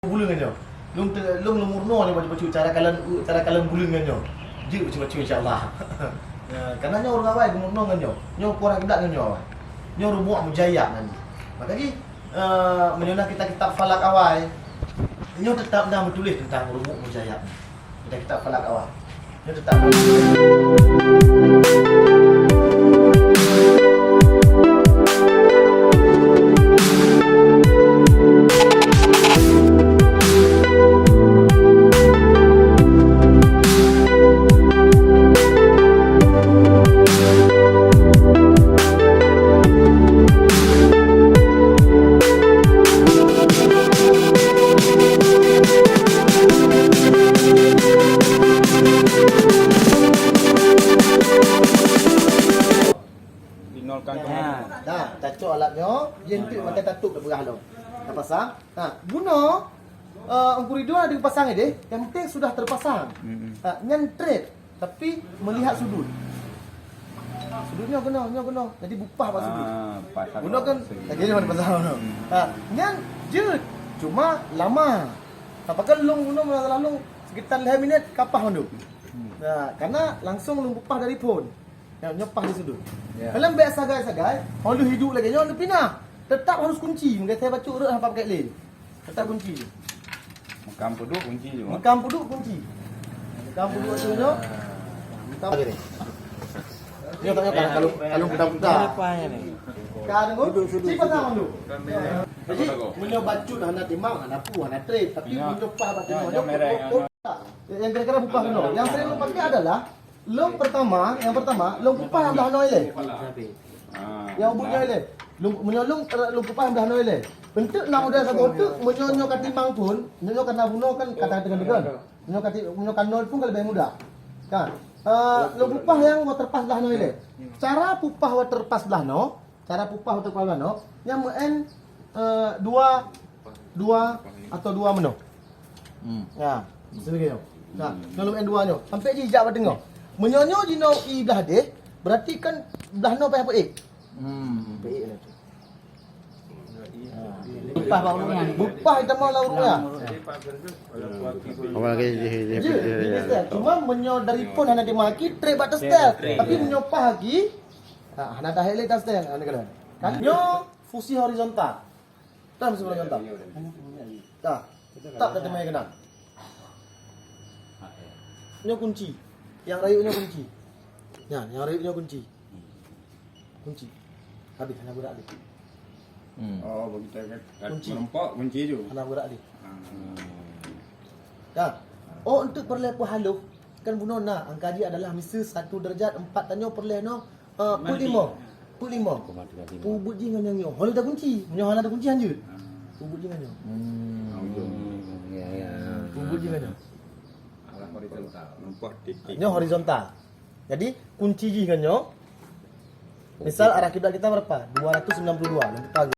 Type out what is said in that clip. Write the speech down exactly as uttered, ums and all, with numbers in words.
Buleuen nyoe. Lôn te-, lôn, lôn meurunoe nyoe bacut-bacut cara kalon, cara kalon buleuen nyoe. Jeuet bacut-bacut insya Allah. Ya, karena nyoe ureueng awai geumeurunoe ngon nyoe. Nyoe Quran kiblat ngon nyoe awai. Nyoe Rubuk Mujayyab nyan. Maka jih, eh, meunyoe na kitab-kitab falak awai, nyoe teutap na meutuléh teuntang Rubuk Mujayyab. Kita, kita falak awak. Dia tetap. Dinolkan kembali. Nah, tacok alat nyoe, jih tu maka tatup dah beurah lom. Dah pasang. Nah, guna, eh, Teungku Ridwan ada pasang deh. Yang penting sudah terpasang. Hmm. Nah, nyan trade. Tapi melihat sudut. Sudut nyoe keunoe, nyoe keunoe. Jadi bupah bak sudut. Ah, pasang. Guna kan, segi. Lagi mana pasang tu. Hmm. Ha, nyan jeuet. Cuma lama. Apakah lôn guna masalah lôn sekitar lhèe minit ka pah mandum. Hmm. Nah, karena langsung lôn bupah dari phon. Nyoe, nyoe pah di sudut. Ya. Kalau bèk sagai-sagai, oh lheuh hidup lagi nyoe lheuh pinah. Tetap harus kunci, mungkin saya baca urut hapa pakai lé. Kata kunci. Mekam peuduek kunci je. Mekam peuduek kunci. Mekam peuduek tu je. Mekam. Nyoe tanya kalau, kalau putar-putar. Apa ni? Ka tunggu. Sudut, sudut, sudut. Jadi, meunyoe bacut hana timang, hana pu, hana trade, tapi meunyoe pah bak timang, nyoe mereng, nyoe. Yang kira-kira bupah keunoe. Yang sering lôn pakai adalah Lôn pertama, yang pertama, lôn kupah blah noe ilèe. Ah. Nyang ubit nyoe ilèe. Lôn, meunyoe lôn, lôn kupah blah noe ilèe. Eunteuk na model saboh teuk, meunyoe nyoe ka timang pun, nyoe, nyoe ka na bunoe kan ka teungeut-teungeut. Nyoe ka ti-, nyoe ka nol pun ka leubeh mudah. Kan? Eh, lôn kupah nyang waterpass blah noe ilèe. Cara kupah waterpass blah noe, Cara kupah untuk panganoe, nyang meu'en, eh, dua, dua atau dua meunoe. Hmm. Ya, sebagai nyoe. Nah, hmm, nyoe meu'en dua nyoe. Sampai jijak bak teungoh. Meunyoe nyoe jinoe i blah deh, berarti kan blah noe payah peuék. Hmm. Peuék lah tu. Bupah bak ureueng nyan. Bupah itamong lam ureueng nyan. Awak lagi jih, jih, jih, jih. Cuma meunyoe dari phon hana dimaki, trek bak teustel. Tapi meunyoe pah lagi, Ha, hana tahe lé tasten, ha, ni keunan. Kan nyoe fungsi horizontal. Tah fungsi horizontal. Tah. Tap dah teumai keunan. Nyoe kunci. Nyang rayeuk nyoe kunci. Nyan, nyang rayeuk nyoe kunci. Kunci. Habis, hana beurak lé. Hmm. Oh, begitu kan. Kunci. Merempok kunci tu. Hana beurak lé. Hmm. Kan? Oh, untuk peureulèe peuhaloh, kan bunoe na, angka jih adalah miseue satu derajat empat tanyoe peureulèe nyoe, eh, peuet limong. Peuet limong. Peubuet jih ngon nyang nyoe. Hana ada kunci. Meunyoe hana ada kunci, hanjeuet. Peubuet jih ngon nyoe. Hmm. Ya, ya. Peubuet jih ngon nyoe. Nyoe horizontal. Jadi, kunci jih ngon nyoe. Misal arah kiblat kita berapa? Dua ratus sembilan puluh dua. Lôn peugah.